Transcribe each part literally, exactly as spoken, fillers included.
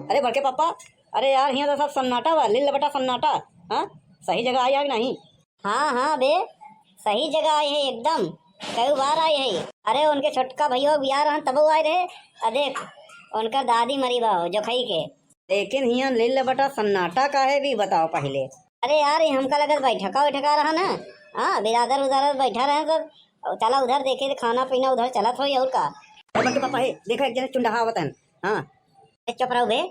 अरे बड़के पापा, अरे यार, हियाँ तो सब सन्नाटा बा, लिल्ल बटा सन्नाटा। हाँ, सही जगह आए हैं कि नहीं? हाँ, हाँ बे, सही जगह आए हैं एकदम, कई बार आए हैं। अरे उनके छोटका भैया बियाह रहन तबो आए रहे, आ देख, उनकर दादी मरी बा, जोखई के। लेकिन हियाँ लिल्ल बटा सन्नाटा काहे भी बताओ पहिले। अरे यार, ये हमका लगत बैठका वैठका रहा ना, हाँ, बिरादर उदादर बैठा रहे सब, चला उधर देखे, खाना पीना उधर चलत होई और का। अरे बड़के पापा, हे, देखो एक जने चुंडहा आवत हन, हाँ। ए, चुप रहो बे।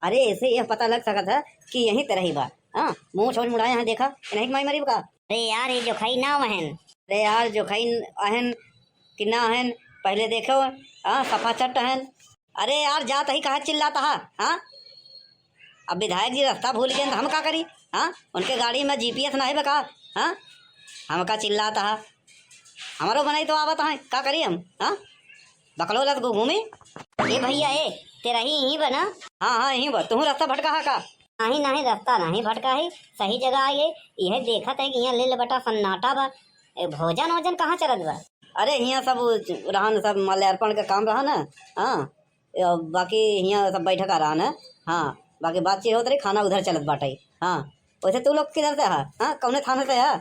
अरे, ऐसे यह पता लग सकत है कि यहीं ते रही बा। हाँ, मुँह छोड़ मुड़ाए हैं, देखा, नहीं माई मरी बा का? अरे यार, ये जोखई ना वहन। अरे यार, जोखई अहन कि ना अहन, पहिले देखो, हाँ, सफा चट अहन। अरे यार, जात ही कहाँ चिल्लात हा, हाँ? अब विधायक जी रास्ता भूल गए तो हम का करी, हाँ? उनके गाड़ी में G P S ना है बा का, हाँ? हम का चिल्लात हा? हमारो बनाई तो आवत है, का करी हम, हाँ? बकलोलत घूमी। ए भैया, ए, तेरा ही यहीं बा ना? हाँ, हाँ, यहीं बा। तुहूँ रास्ता भटका हा का? नहीं, नहीं, रास्ता नहीं भटका है, सही जगह आ गए। यह देखत है कि यहाँ लिल्ल बटा सन्नाटा बा। ए, भोजन वोजन कहाँ चलत बा? अरे, हियाँ सब रहन, सब माल्यार्पण का काम रहा ना। हाँ, ए, बाकी हियाँ सब बैठका रहा ना। हाँ, बाकी बातचीत होत रही, खाना उधर चलत बाटे। हाँ, वैसे तू लोग किधर से हा? हाँ, कौने थाने से हा?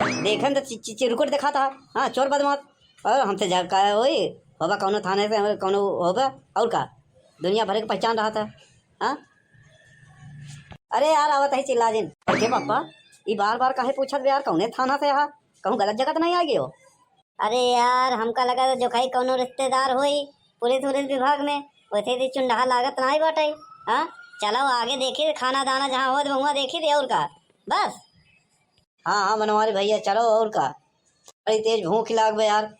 देखन तो चि-, चि-, चिरकुट दिखाता। हाँ, चोर बदमाश। और हमसे जा का होई? होबा कौनो थाने से, हमरे कौनो होबा, और का? दुनिया भर के पहचान रहा था। हाँ? अरे यार, आवत ही चिल्ला जिन। अरे पापा, ई बार बार काहे पूछत बे यार, कौने थाना से हा? कहूँ गलत जगह तो नहीं आ गयो? अरे यार, हमका लगा था जोखई कौनो रिश्तेदार होई पुलिस उलिस विभाग में, वैसे तो चुंडहा लागत नहीं बाटे। हाँ, चलो आगे देखी, खाना दाना जहाँ होत बा, हुआं देखी दे, और का? बस। हाँ, हाँ, बनवारी भैया, चलो, और का? बड़ी तेज भूख लाग बे यार।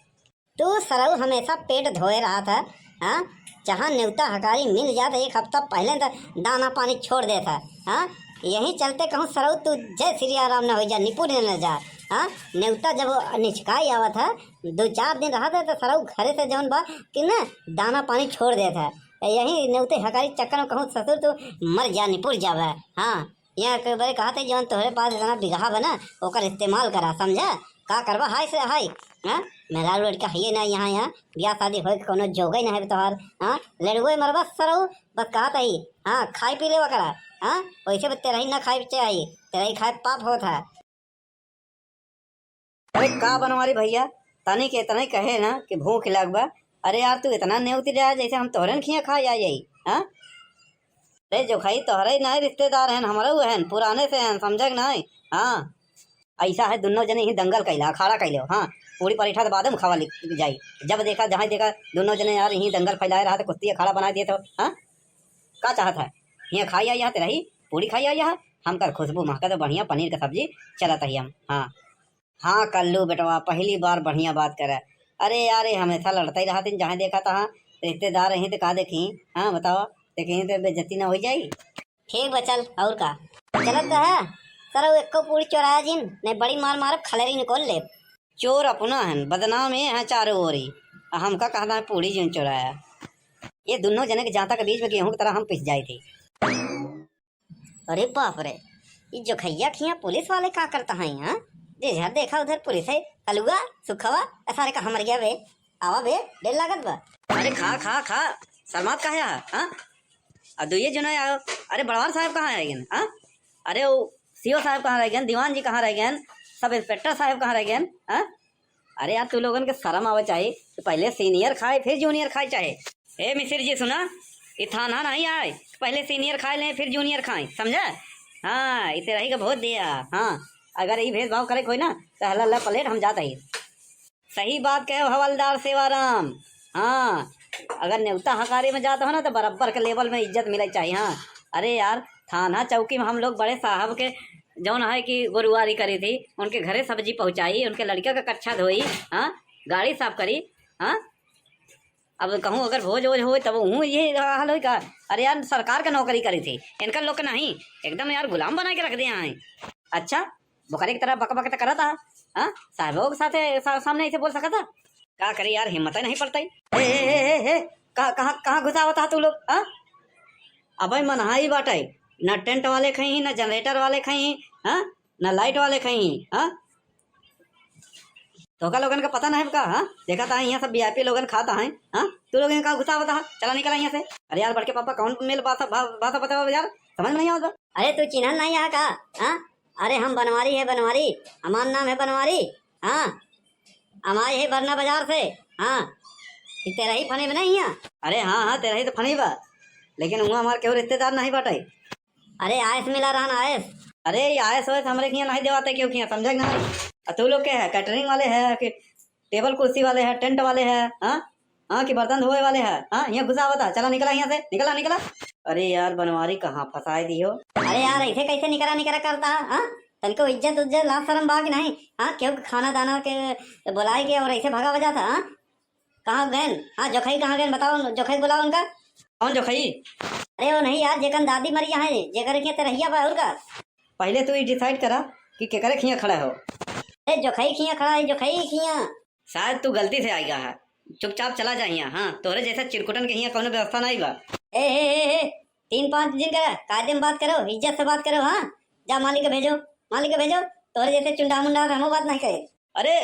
तू सरऊ हमेशा पेट धोए रहा था, हाँ? जहाँ नेवता हकारी मिल जात, एक हफ्ता पहले तो दाना पानी छोड़ देता, हाँ? यही चलते कहूँ सरऊ तू जय श्री राम न हो जा, निपुण न जा, हाँ? नेवता जब निचकाई आवत है, दो चार दिन रहत है तो सरऊ घरे से जौन बा कि न दाना पानी छोड़ देता। यही नेवते हकारी चक्कर में कहूँ ससुर तू मर जा, निपुर जावे, हाँ? यहाँ के बरे कहत है, जौन तोहरे पास इतना बिगहा बा ना, ओकर इस्तेमाल करा, समझा? का करबा हाय से हाय, हाँ? मेहरारू लड़का हइये ना यहाँ, यहाँ बियाह शादी होए के कौनो जोगे ना है तोहार, हाँ? लड़ुए मरबा सरऊ, बस कहत है, हाँ, खाई पी लेवा करा, हाँ? वैसे बस तेरही ना खाए चाहिए, तेरही खाए पाप होत है। अरे का बनवारी भैया, तनी के इतना ही कहे ना कि भूख लाग बा। अरे यार, तू इतना नेवती रहा जैसे हम तोहरे न खिया खा जा जाई, हाँ? अरे जोखई तोहरे ही नहीं रिश्तेदार हैं, हमारे वो हैं, पुराने से हैं, समझे कि नहीं? हाँ, ऐसा है, दोनों जने ही दंगल कैला, अखाड़ा कैले हो, हाँ, पूरी परीक्षा तो बाद में खावा लि-, जाई। जब देखा, जहाँ देखा, दोनों जने यार यहीं दंगल फैलाए रहा, तो कुश्ती अखाड़ा बना दिए तो, हाँ, का चाहत है? हियाँ खाई आई, यहाँ ते रही, पूरी खाई आई, यहाँ हम कर खुशबू महका तो बढ़िया पनीर का सब्जी चलत है हम, हाँ। हाँ कल्लू बेटवा, पहली बार बढ़िया बात करे। अरे यार, ये हमेशा लड़ता ही रहत हैं, जहाँ देखा तहाँ रिश्तेदार यहीं तो का देखी, हाँ बताओ, देखी तो बेइज्जती ना हो जाई। ठीक बा, चल, और का? चलत तो है, सर, वो एको पूरी चोराया जिन, नहीं बड़ी मार मारब, खलरी निकोल लेब। चोर अपना हन, बदनाम ये हैं चारों ओरी, आ हमका कहता है पूरी जिन चोराया। ये दोनों जने के जाता के बीच में गेहूं की तरह हम पिस जाई थी। अरे बाप रे, ई जोखैया खिया पुलिस वाले का करता है, हाँ? जिधर देखा उधर पुलिस है, कलुआ, सुखवा, ए सारे कहाँ मर गया बे? आवा बे, देर लागत बा। अरे खा, खा, खा, शर्मात काहे हा, हाँ? आ दुइये जने आयो। अरे बड़वार साहब कहाँ रह गए, हाँ? अरे वो C O साहब कहाँ रह गए, दीवान जी कहाँ रह गए, सब इंस्पेक्टर साहब कहाँ रह गए, हाँ? अरे यार, तू लोगन के शर्म आवे चाही कि पहले senior खाए, फिर junior खाए चाहे। ए मिसिर जी, सुना, ई थाना नहीं आए, पहले senior खाए लें, फिर junior खाए, समझा? हाँ, इसे रही का बहुत दिया। हाँ, अगर ई भेदभाव करे कोई ना, तो हल्ला हल्ला plate हम जात ही। सही बात कहे हवलदार सेवाराम। हाँ, अगर नेवता हकारी में जात हो ना, तो बराबर के level में इज्जत मिले चाहिए। हाँ, अरे यार, थाना चौकी में हम लोग बड़े साहब के जौन है कि गोरुवारी करी थी, उनके घरे सब्जी पहुँचाई, उनके लड़का का कच्छा धोई, हाँ, गाड़ी साफ करी, हाँ। अब कहूँ अगर भोज वोज होई तब हूँ यही हाल होई का? अरे यार, सरकार का नौकरी करी थी, इनका लोग नहीं, एकदम यार गुलाम बना के रख दिया है। अच्छा, बोकरे की तरह बक बक त करत हा, हाँ? साहबों के साथे सा-, सामने ऐसे बोल सकत हा? का करे यार, हिम्मत ही नहीं पड़ता ही। ए, ए, ए, ए, ए, कहाँ, कहाँ, कहाँ घुसावत हा तू लोग, हाँ? अबे मनहाई बाटे, ना टेंट वाले खई, ना जनरेटर वाले खई, हाँ? ना लाइट वाले खई, हाँ? तोहका लोगन का पता नहीं का? हाँ, देखा था यहाँ सब वीआईपी लोगन खाता है। हाँ, तू लोग यहाँ का घुसावत है? चला निकला यहाँ से। अरे यार, बड़के पापा, कौन मेल भाषा, भा-, भाषा बतावा यार, समझ में नहीं आवत बा। अरे तू चिन्हन नहीं यहाँ का? हाँ, अरे हम बनवारी है, बनवारी, हमार नाम है बनवारी। हाँ, हम आए हैं बरना बाजार से। हाँ, ई तेरही फनेब नहीं है। अरे हाँ हाँ, तेरही तो फनेब बा, लेकिन वहाँ हमार केहू रिश्तेदार नहीं बाटे। अरे आयस मिला रहन आयस। अरे ई आयस वायस हमरे किहाँ नहीं देवाते केहू किहाँ, समझे कि ना? आ तू लोग के है, कैटरिंग वाले है कि टेबल कुर्सी वाले है, टेंट वाले है? हाँ हाँ, कि बर्तन धोए वाले है? हाँ, यहाँ घुसावत है, चला निकला यहाँ से, निकला निकला। अरे यार बनवारी, कहाँ फंसाए दी हो। अरे यार, ऐसे कैसे निकरा निकरा करता है? हाँ, तनको इज्जत उज्जत लाज शरम बा कि नहीं? हाँ, केहू के खाना दाना के बुलाए के और ऐसे भगावा जाता? हाँ, कहाँ गएन? हाँ, जोखई कहाँ गएन बताओ, जोखई बुलाओ उनका। कौन जोखई? अरे वो नहीं यार, जेकन दादी मरिया है, जेकर के तेरहिया बा और का। पहिले तू ई डिसाइड करा कि केकरे खिया खड़ा हो। अरे जोखई खिया खड़ा है, जोखई खिया। शायद तू गलती से आइगा है, चुपचाप चला जा हियाँ। हाँ, तोहरे जैसा चिरकुटन के हियाँ कौनो व्यवस्था नहीं बा। ए हे हे हे, तीन पाँच दिन का कायदे में बात करो, इज्जत से बात करो। हाँ, जा मालिक के भेजो, मालिक के भेजो। तोहरे जैसे चुंडा मुंडा से हमहू बात नहीं करे। अरे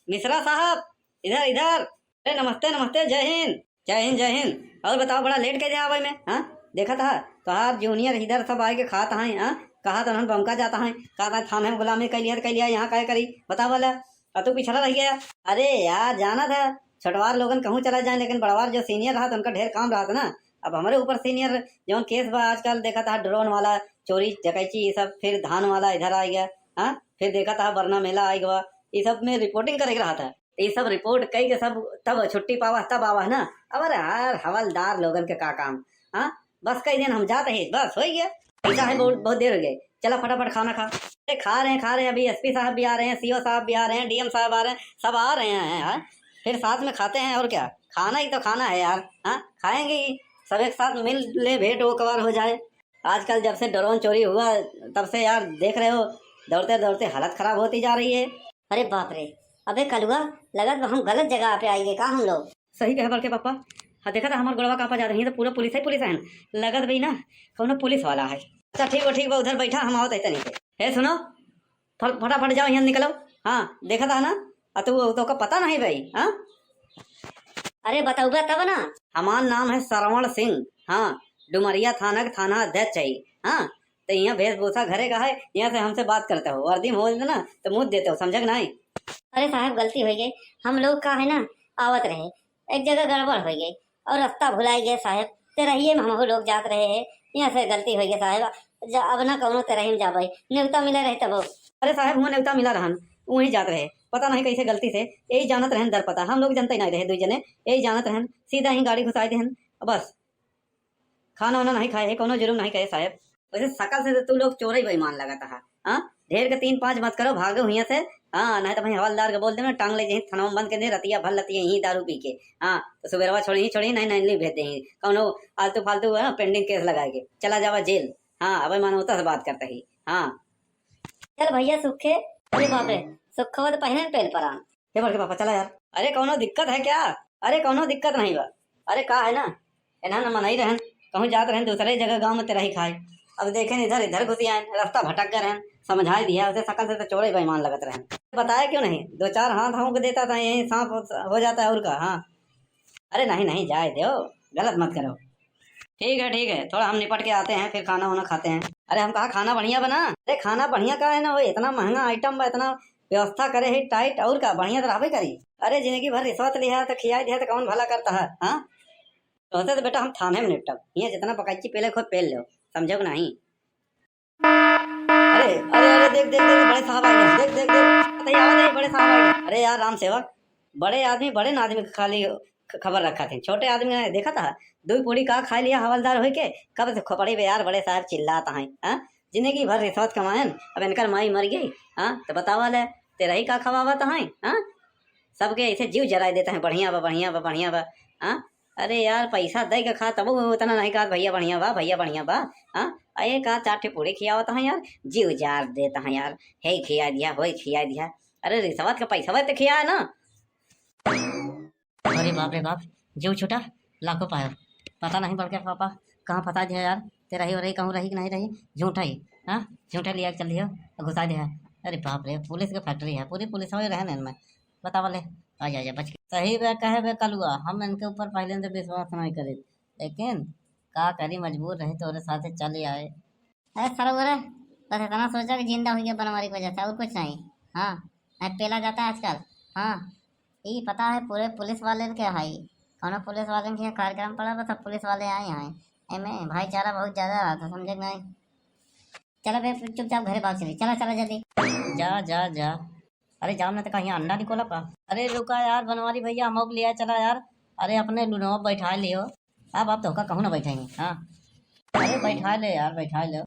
मिश्रा साहब, इधर इधर। अरे नमस्ते नमस्ते, जय हिंद। जय हिंद जय हिंद। और बताओ, बड़ा लेट कैसे आवे में? हाँ, देखा था तोहार जूनियर इधर सब आए के खात हैं। हाँ, कहा तो उन्होंने बमका जाता है, कहा था थाने में गुलामी कैलिया तो कैलिया, यहाँ काय करी, बताओ वाला। और तू पिछड़ा रह गया। अरे यार, जाना था छोटवार लोगन कहूँ चला जाए, लेकिन बड़वार जो सीनियर रहा तो उनका ढेर काम रहा था ना। अब हमारे ऊपर सीनियर जौन केस बा आजकल, देखा था ड्रोन वाला, चोरी डकैती, ये सब, फिर धान वाला इधर आ गया। हाँ, फिर देखा था बरना मेला आ गया, ये सब में रिपोर्टिंग करे के रहा था। ये सब रिपोर्ट कई के सब तब छुट्टी पावा, तब आवा है ना। अब यार हवलदार लोगन के का काम? हाँ, बस कई दिन हम जाते हैं, बस हो गया। ऐसा है, बहुत बहुत देर हो गई, चला फटाफट खाना खा। अरे खा रहे हैं, खा रहे हैं, अभी एसपी साहब भी आ रहे हैं, सीओ साहब भी आ रहे हैं, डीएम साहब आ रहे हैं, सब आ रहे हैं यार, फिर साथ में खाते हैं और क्या, खाना ही तो खाना है यार। हाँ, खाएंगे ही, सब एक साथ मिल ले, भेंट वो कबार हो जाए। आजकल जब से ड्रोन चोरी हुआ, तब से यार देख रहे हो, दौड़ते दौड़ते हालत खराब होती जा रही है। अरे बाप रे, अबे कलुआ, लगत बा हम गलत जगह पे आइगे का हम लोग। सही कहे बड़के पापा। हाँ, देखा था हमार गोड़वा कांपा जात रही है, तो पूरा पुलिस है, पुलिस है ना। लगत भी ना कौनो पुलिस वाला है। अच्छा ठीक बा, ठीक बा, उधर बैठा, हम आवत है तनी। हे सुनो, फट-, फटाफट जाओ, यहाँ निकलो। हाँ, देखा था ना, आ तू, तोका पता नहीं भाई? हाँ, अरे बतौबे तब ना। हमार नाम है श्रवण सिंह। हाँ, डुमरिया थाना के थाना अध्यक्ष है। हाँ, तो यहाँ वेशभूषा घरे का है, यहाँ से हमसे बात करते हो, वर्दी में हो ना तो मुँह देते हो, समझे कि नहीं? अरे साहब, गलती हो गई, हम लोग का है ना, आवत रहे, एक जगह गड़बड़ हो गई और रास्ता भुलाई गए साहब। तेरहिए में हमहू लोग जात रहे हैं, यहाँ से गलती हो गई साहब। जा, अब ना कौनो तेरही में जाबे, नेवता मिले रहे तब। अरे साहब, हुआं नेवता मिला रहन, वहीं जात रहे, पता नहीं कैसे गलती से, यही जानत रहन दर पता, हम लोग जनते नहीं रहे दुई जने, यही जानत रहन, सीधा ही गाड़ी घुसाए देहन, बस। खाना वाना नहीं खाए है, कौनो जुर्म नहीं करे साहब। वैसे शकल से तो तू लोग चोरई बेईमान लगत है। हाँ, ढेर के तीन पाँच मत करो, भागो हियां से। हाँ, नहीं तो भाई हवलदार के बोल देना, टांग ले जाही थाना में बंद कर दे, रतिया भर लतिया यहीं दारू पी के। हाँ, तो सुबेरवा छोड़ी ही छोड़ी, नहीं नहीं, नहीं भेज दे ही। कौनो आलतू फालतू है ना, पेंडिंग केस लगाए के चला जावा जेल। हाँ, अबे मानवता से बात करता ही। हाँ, चल भैया सुखे। अरे बाप रे, सुखवा तो पहले पेल परान। हे बड़के पापा, चला यार। अरे कौनो दिक्कत है क्या? अरे कौनो दिक्कत नहीं बा। अरे का है ना, एना न मनई रहन, कहूँ जात रहन दूसरे जगह गाँव में तेरही खाए। अब देखेन इधर इधर घुसी आएन, रास्ता भटक गए रहन, समझाई दिया उसे, शकल से तो चोरई बेईमान लगत रहन। बताया क्यों नहीं, दो चार हाथ हमको देता तो यही साफ हो, हो जाता है और का। हाँ, अरे नहीं नहीं, जाए दो, गलत मत करो। ठीक है ठीक है, थोड़ा हम निपट के आते हैं, फिर खाना वाना खाते हैं। अरे हम कहा खाना बढ़िया बना? अरे खाना बढ़िया का है ना, वो इतना महंगा आइटम बा, इतना व्यवस्था करे है टाइट, और का बढ़िया तो रहबे करी। अरे जिंदगी भर रिश्वत लिहा तो खियाई दिहा तो कौन भला करता है? हाँ, तोहसे तो बेटा हम थाने में निपटब, यहाँ जितना बकैची पेले खुद पेल लो, समझो कि नहीं? अरे अरे अरे, देख देख देख, बड़े साहब आ गए, देख देख देख, बताइए, आवा नहीं, बड़े साहब आ गए। अरे यार राम सेवक, बड़े आदमी बड़े ना आदमी के खाली ख-, खबर रखा थे, छोटे आदमी ने देखा था, दो पूड़ी का खा लिया हवलदार होके, कब से खोपड़ी पे यार बड़े साहब चिल्लाता है। हाँ, जिंदगी भर रिश्वत कमाएन, अब इनकर माई मर गई। हाँ, तो बतावा ले, तेरही का खवावत है? हाँ, सबके ऐसे जीव जराए देता है, बढ़िया बा, बढ़िया बा, बढ़िया बा। हाँ, अरे यार, पैसा दे के खा, तब वो उतना नहीं कहा, "भैया बढ़िया बा, भैया बढ़िया बा।" हाँ, अरे का चार ठे पूड़ी खियावत है यार, जीव जार देता है यार, हे खिया दिया, होए खिया दिया। अरे रिश्वत का पैसा तो खिया है ना। अरे बाप रे बाप, जीव छूटा, लाखों पायो। पता नहीं बड़के पापा कहाँ फंसा दिया यार, तेरही हो रही, कहूँ रही कि नहीं रही, झूठा ही, हाँ, झूठा लिया के चल दियो, घुसा दिया। अरे बाप रे, पुलिस के फैक्ट्री है, पूरी पुलिस हो रहे हैं इनमें। बतावा ले, आ जा, जा, बच के। सही बे, कहे बे कलुआ, हम इनके ऊपर पहिले से विश्वास नहीं करे, लेकिन का करी, मजबूर रहे, तोरे साथे चले आए। अरे सरऊ रे, बस इतना सोचा कि जिंदा हो गया बनवारी की वजह से, और कुछ नहीं। हाँ, नहीं पेला जाता है आजकल। हाँ, ई पता है पूरे पुलिस वाले के है, कौनो पुलिस वाले के कार्यक्रम पड़ा बा, सब पुलिस वाले आए हैं। एमे भाईचारा बहुत ज्यादा रहा था, समझे कि नहीं? चला बे, चुपचाप घरे भाग चली, चला, चला जल्दी। जा, जा, जा। अरे जाम ना तो कहीं अंडा निकोला का। अरे रुका यार बनवारी भैया, हमको लिया चला यार। अरे अपने लुनवा बैठा लियो। अब आप तो का कहूँ ना बैठेंगे। हाँ, अरे बैठा ले यार, बैठा ले।